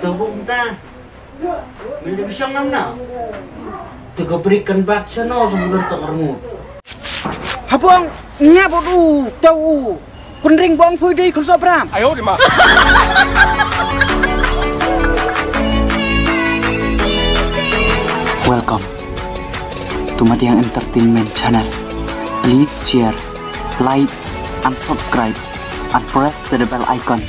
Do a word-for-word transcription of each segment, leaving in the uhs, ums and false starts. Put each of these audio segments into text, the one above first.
Tau bung ta. Mending shong nam na. Tu ka break kan bat shano song don tak rengut. Habang nya bodu tau u. Kun ring bong phui dei kun sobram. Ayo di ma. Welcome to Madiang Entertainment Channel. Please share, like, and subscribe, and press the bell icon.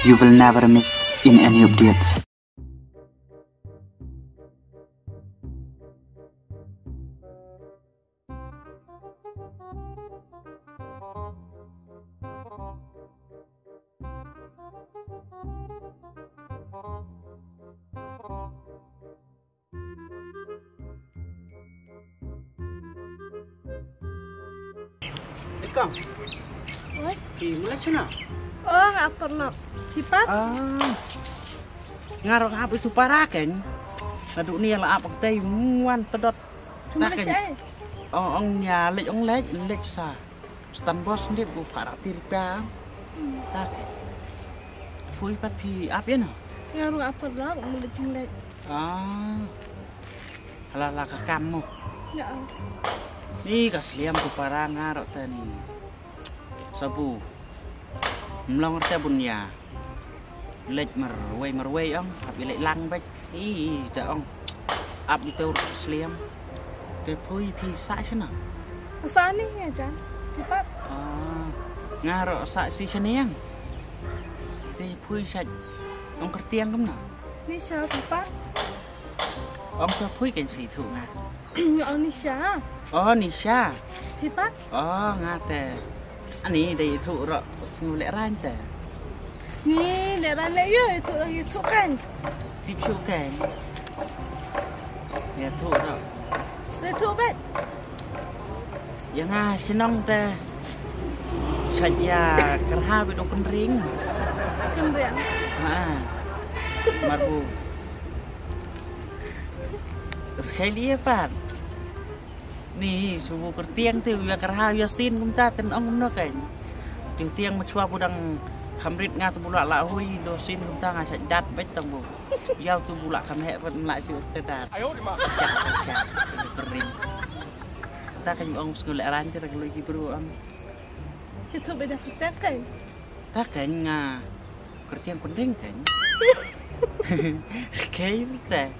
You will never miss in any updates. Ikang. Oi. Phi mula chuna? Oh, nga pernah. Phi pat? Ah. Nga rong ap itu para kan. Tadu ni la ap tei muan tedot. Cuma taken. Siya eh. Oh, ong nya lej ong lej lej sa. Stan bos ndit bu para tir pa. Tak. Phui pat phi ap ya no? Nga rong ap pernah, mula jing lej. Ah. Hala la ka kam mo. Ya. Ni ka sliam tu para nga rok tani. Sabu. Mlong rte bun ya. Lej marwei marwei ong, ap i lej lang bej. I da ong. Ap i teu sliam. Te phui phi sa shana. Sa ni ya jan. Phi pat. Ah, nga rok sa si shana yang. Te phui sa ong kertiang kumna. Ni sa phi pat. Ong sa phui kan si thu nga. Ong Nisha. Oh, Nisha. Phi pat? Oh, nga te. Ani dei thu ro sngu le ran te. Ni le ran le yo thu ro thu kan. Tip shu kan. Ya thu ro. Le thu bet. Ya nga shnong te. Chat ya kerha bet ong kenring. Kenring. Ha. Marbu. Rkhai li pat. Ni subu kertiang te ya kerha ya sin kumta ten ong kumno kan. Tiang tiang machwa budang khamrit nga tu bula la hui do sin kumta nga sha dat bet tang bu. Yau tu bula kam hek rat mla shu te dat. Ayo di ma. Sha sha. Kering. Ta kan ong skul ran te rak lui ki bru am. Itu beda kita kan. Ta kan nga. Kertiang punding kan. Kain sa.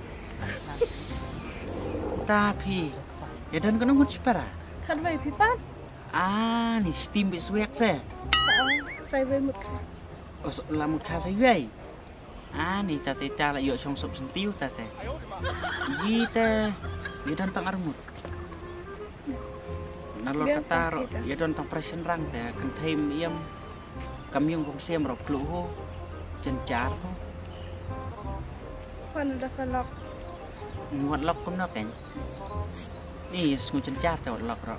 Ta phi. Ya don kono ngut sipara. Khat bai phi pat. Ah, ni steam bi swek sa. Sai bai mut kha. Oh, la mut kha sai bai. Ah, ni ta te ta la yo shong sop sentiu ta te. Ji te. Ya don tang armut. Na lor kata ro, ya don tang pressure rang te kan thei im. Kam yung kong sem ro klu ho. Chen char ho. Pan da ka lok. Ngat lok kumno kan. Ni sngu chen char te wat lok ro.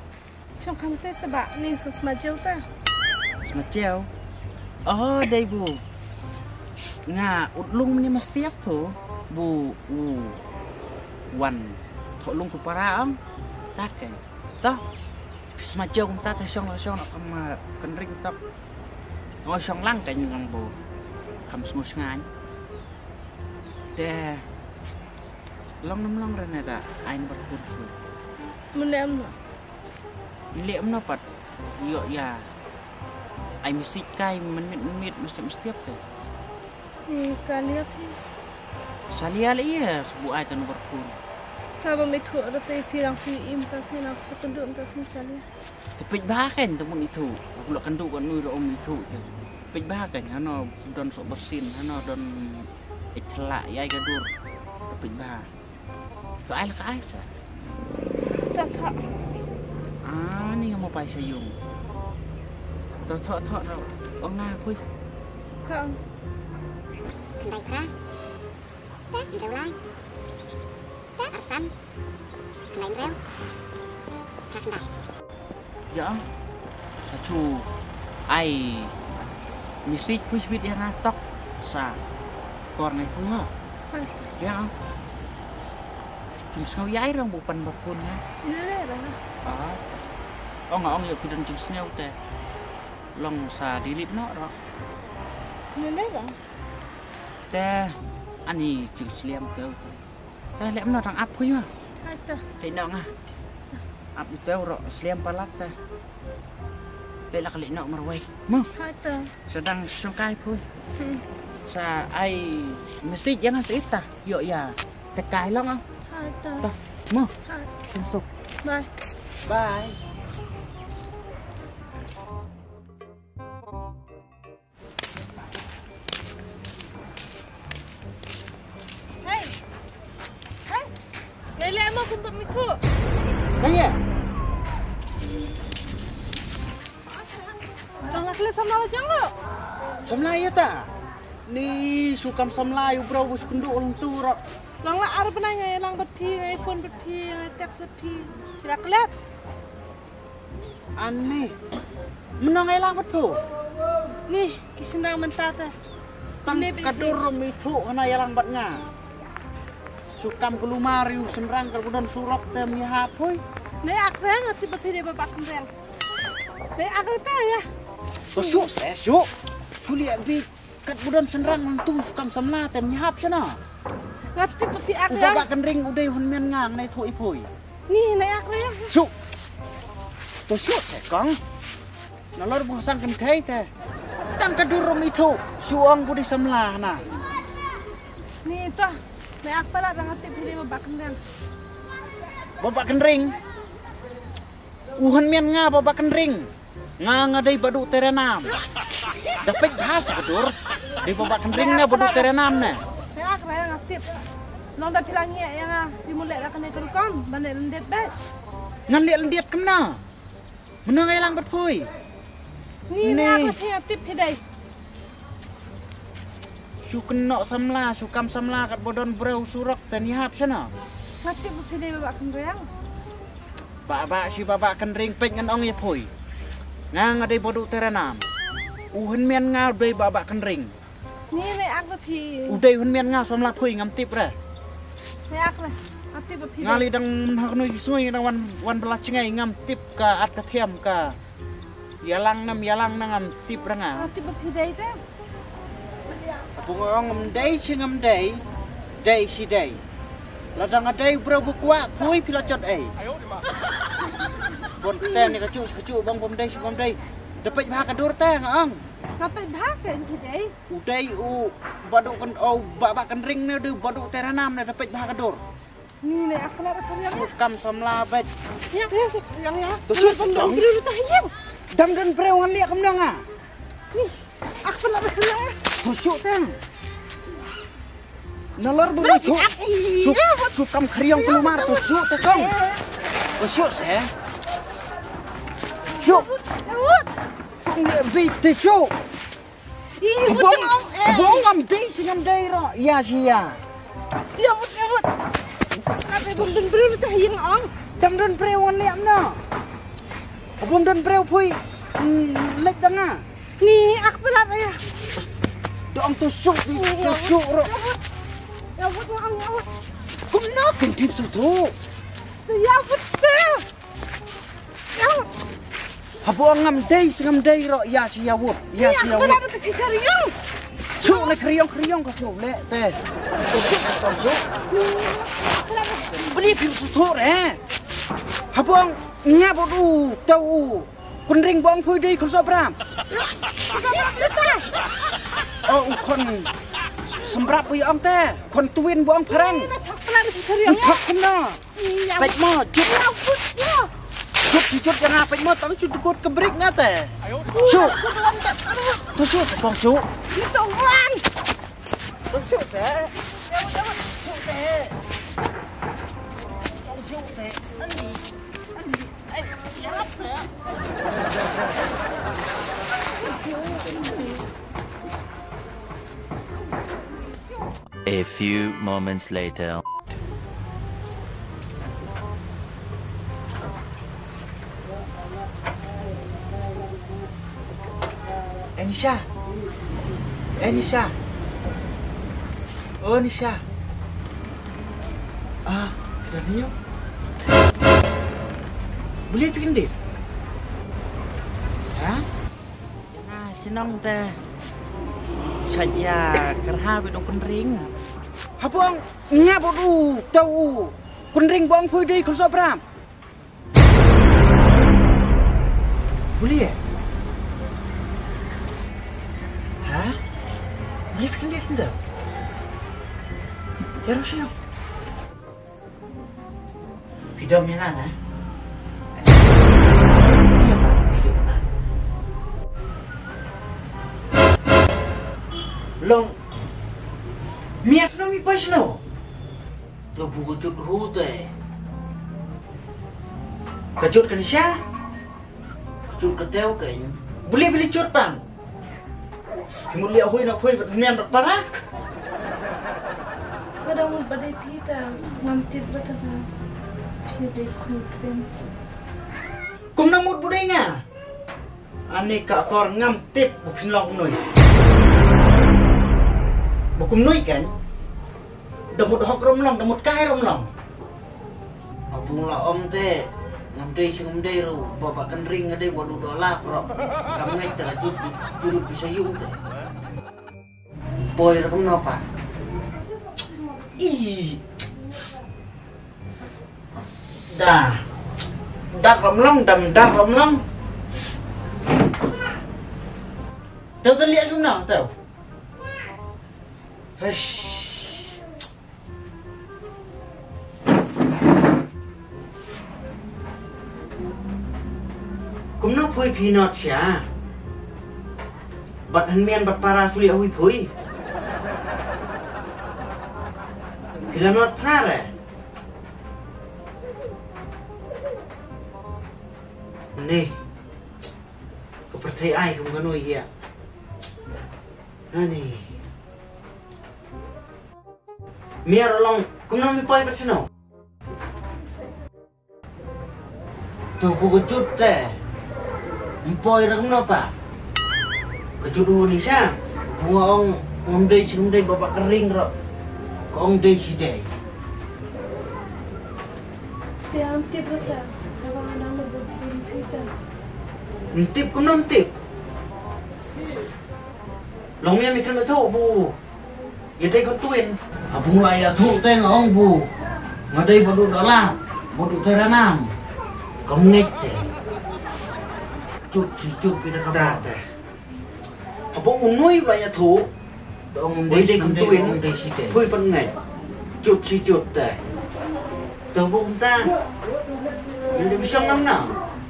Shong kam te seba ni so sma jeu ta. Sma jeu. Oh, dei bu. Nga utlung mni mesti apa bu u wan. Tho lung tu para ang. Tak kan. Toh. Sma jeu kumta te shong la shong la kam kan ring tok. Ngo shong lang kan ngang bu. Kam sngu sngan. Te long nam long rene da ain berpun tu. Menem. Lek mno pat. Yo ya. Ai mesti kai menit menit mesti mesti apa. Ni salia phi. Salia le iya sebu ai tanu berpun. Saba me thu ada te phi lang sui im ta sui lang sui kendu ta sui salia. Tepit ba kan temu itu. Aku lak kendu kan nui om itu. Tepit ba kan hano don sok bersin hano don itla yai gadur. Tepit ba. To ai la ka ai sa. To to. Ah, ni ngam pai sa yung. To to to to. Ong na pui. To. Kendai pra. Ta kendai ulai. Ta arsam. Kendai reu. Pra kendai. Ya. Sa chu ai message pui sbit ïa nga tok sa kor ngai pui ha. Ya. Kim sngew ïa ai rong bu pan ba pun nga. Ong ong ïa phi don jingsngew te long sa delete noh rong. Te Ani jingslem te. Te leh mano dang ap phi ma. Hai te. Leh noh nga. Ap ito ro slem palat te. Leh lak leh noh marwei. Mo. Hai te. Sa dang sngewkai phi. Hmm. Sa ai message ïa nga sa ita. Ïoh ïa. Te kai long ah. Hai te. Mo. Hai. Suk. Bye. Bye. Hey. Hey. Lele mo kumba mithu. Kaya. Dang la kle samla la jong lo. Samla ïa ta. Ni shu kam samla ïa u bro bus kundu ulung tu ro. Long la ar bnai ngai lang bad phi, ngai phone bad phi, ngai text bad phi. Kira klet. Ani. Mano ngai lang bad phi? Ni, ki shynrang mynta te. Tang ka dur rum ithuh hana ïalang bad nga. Shu kam kulmar ïa u shynrang ka budon surok te mynta phi. Nai ak reng ati ba phi dei ba bak reng. Nai ak ta ïa. To shu se shu. Shu liak bi. Kat budon shynrang ngan tu shu kam samla te mynta shana. Nga tip ba phi ak ïa. Ba bak kynring u dei hun mian nga nai thoh i phi. Ni nai ak ïa. Shu. To shu se kong. Nalor bung sang kynthei te. Tang ka dur rum ithuh shu ong u dei samla na. Ni to. Nai ak palat nga tip phi dei ba bak kynring. Ba bak kynring. U hun mian nga ba bak kynring. Nga nga dei ba duh terenam. Da peit bha sa ka dur. Dei ba bak kynring ne ba duh terenam ne. Te ak raya nga tip. Nong da phi la ngi ïa nga phi mut leh da kane ka rukom ba ne lyndet bad. Ngan leh lyndet kumno? Mano ngai lang bad phi? Ni ne. Nga ba phi nga tip phi dei. Shu kynnoh samla, shu kam samla kat budon breu surok te ni hap shana. Nga tip ba phi dei ba bak kynring. Ba bak shi ba bak kynring peit ngan ong ïa phi. Nga nga dei ba duh terenam. U hun mian nga u dei ba bak kynring. Ni ne ak ba phi. U dei hun mian nga samla phi ngam tip re. Ne ak re. Nga tip ba phi. Nga li dang ha khnoi ki sngi dang wan wan bla chngai ngam tip ka at ka thiam ka. Ïalang nam ïalang na ngam tip re nga. Nga tip ba phi dei te. Bung ong ngam dei shi ngam dei. Dei shi dei. Lada nga dei breu ba kwah phi phi la jot ei. Bon te ne ka chu ka chu bang bom dei shi bom dei. Da peit bha ka dur te nga ong. Nga peit bha ka phi dei. U dei u ba duh kan o ba bak kynring ne u dei ba duh terenam ne da peit bha ka dur. Ni ne ak palat ka riang. Shu kam samla bad. Ya te se ka riang ya. To shu kam. Dam don breu ngan liak kumno nga. Ni ak palat ka riang. To shu tang. Nalor bu tu. Shu kam ka riang kulmar to shu te kong. To shu se. Shu. Kong ne bi te shu. Ih, bong, bong ngam dei shi ngam dei ro. Ïa shi ïa. Ïa mut ïa mut. Ka dei bom don breu ta ïing ong. Dam don breu wan liam no. Bom don breu pui. Lek dang a. Ni ak palat ïa. Dong tu suk ni tu suk ro. Ïa mut ïa mut ïa mut. Kumno kan tim suk tu. Ïa mut. Haba ngam dei shi ngam dei ro ïa shi ïa wut ïa shi ïa wut. Shu ne kriong kriong ka shu le te. Shu shu tong shu. Beli pim shu tu re. Haba nga bodu tau u kun ring bong pui dei kun so bram. O u kun sembrap u ong te kun tuin bong pharang. Thok na. Peit mo, jut. Jut si jut ïa nga peit mo tang shu dkut ka brik nga te. Shu. Tu shu kong shu. Itu wan. Shu te. Shu te. Shu te. Ani. Ani. Ani. A few moments later. Eh, Nisha. Eh, Nisha. Oh, Nisha. Ah, ka don hi ïoh. Balei phi kyndit? Ha? Ah, shnong te. Chait ya, kyrha bad u kynring. Hapong, nga bad u, tau u. Kynring bong phui dei khun soh bram. Buli ya? Ha? Buli phi kyndiat kyndiat? Ya, Rosio. Phi dom ïa nga, na? Ïa, ba phi dom na. Long. Miat no mi poi sno. To bu ko jut hu te. Ka jut kan sha. Ka jut ka teu ka in. Buli bili jut pan. Ki mut liah hui na phui bad niam bad para. Ka dang mut ba dei phi ta ngam tip ba ta ka. Phi dei khun prince. Kum nang mut bu dei nga. Ani ka kor ngam tip bu phin long noi. Bu kum noi kan. Da mut hok rom long, da mut kai rom long. Abung la ong te, ngam dei shi ngam dei ru, ba ba kan ring nga dei ba du dola pro. Kam ngai te la jut, jut pi sa yung te. Poi ra kumno pa. Ih. Da. Dak rom long, dam dak rom long. Teu te liak sum na, teu. Hush. Kumno phui phi not sha? Bad hynmen bad para suli ahui phui. Phi la not phar eh? Ni. Ka pyrthei ai kum ka nui ïa. Ani. Miar long kumno mi poi bad sno. Tu bu ka jut te. Mpoi ra kumno pa. Ka jut u ni sha. Bu nga ong ngam dei shi ngam dei ba ba ka ring ro. Ka ong dei shi dei. Te am tip rata. Ba ba nga dang ba ba ba. Ntip kumno ntip. Long mia mi kren ba thoh bu. Ïa dei kon tuin. Abung la ïa thoh te nga ong bu. Nga dei ba du da la. Ba du te ranam. Kam ngeit te. Chut si chut pi da ka te. Abo u nui la ïa thoh. Da ong dei kon tuin. Dei si te. Phui pan ngeit. Chut si chut te. Te bu kumta. Ngi dei bishong nam na.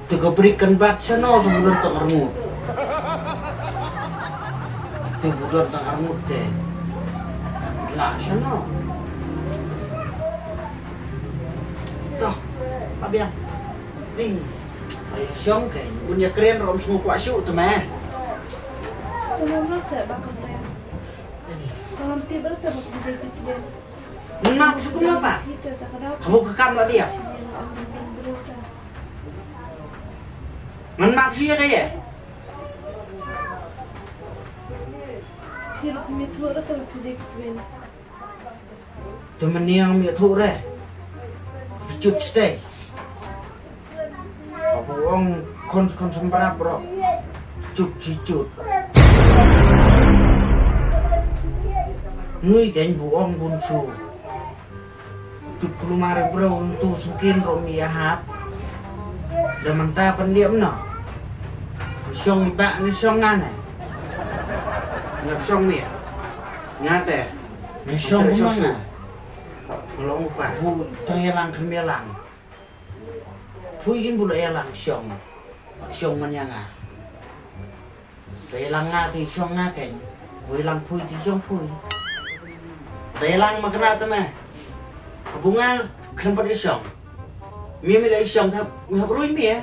Te ka brik kan bat shano sa bu don tang arngut. Te bu don tang arngut te. La shano. Toh, ba biang. Ding. Ai shong ke, bun ïa kren rom sngu kwah shu te me. Te me masa ba ka kren. Ka ngam tip ba te ba ka dei ka kren. Ngan map shu kumno pa? Habo ka kam la dia. Ngan map shu ïa ka ïa. Te mane ïa mi thuh re. Phi jut shatei. Haba ong khun khun symprap bro. Jut shi jut. Ngi keiñ bu ong bun shu. Jut kulmar bro ntu sngewkhin ro mi ïahap. Da mynta pyndiap no. Shong i bah ne shong nga ne. Nga shong mi. Nga te. Nga shong kumno nga. Nga long u pa. Bu tang ïalang khlem ïalang. Phi kin bu la ïalang shong. Shong man ïa nga. Ba ïalang nga te shong nga keiñ. Ba ïalang phi te shong phi. Ba ïalang ma kane te me. Ba nga khlem pat ïa shong. Mi mi la ïa shong te mi hap rui mi ïa.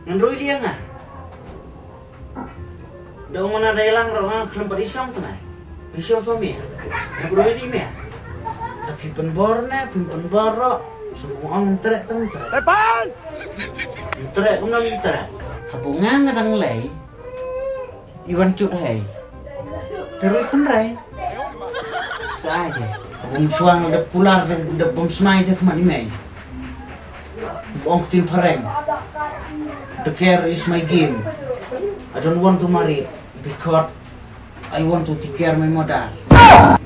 Ngan rui ïa nga. Da ong nga da ïalang ruh nga khlem pat ïa shong te me. Ïa shong shong mi ïa. Hap rui ïa mi ïa. Da phi pynbor ne phi pynbor ruh. Shu ong treh tang treh. Tepan! Treh kumno treh. Haba nga nga dang lei. Iwan chut hei. Te rui khun rei. Ska aje. Bum suang da pular da bum smai te khmat i mei. Bong tin phareng. The care is my game. I don't want to marry because I want to take care my mother.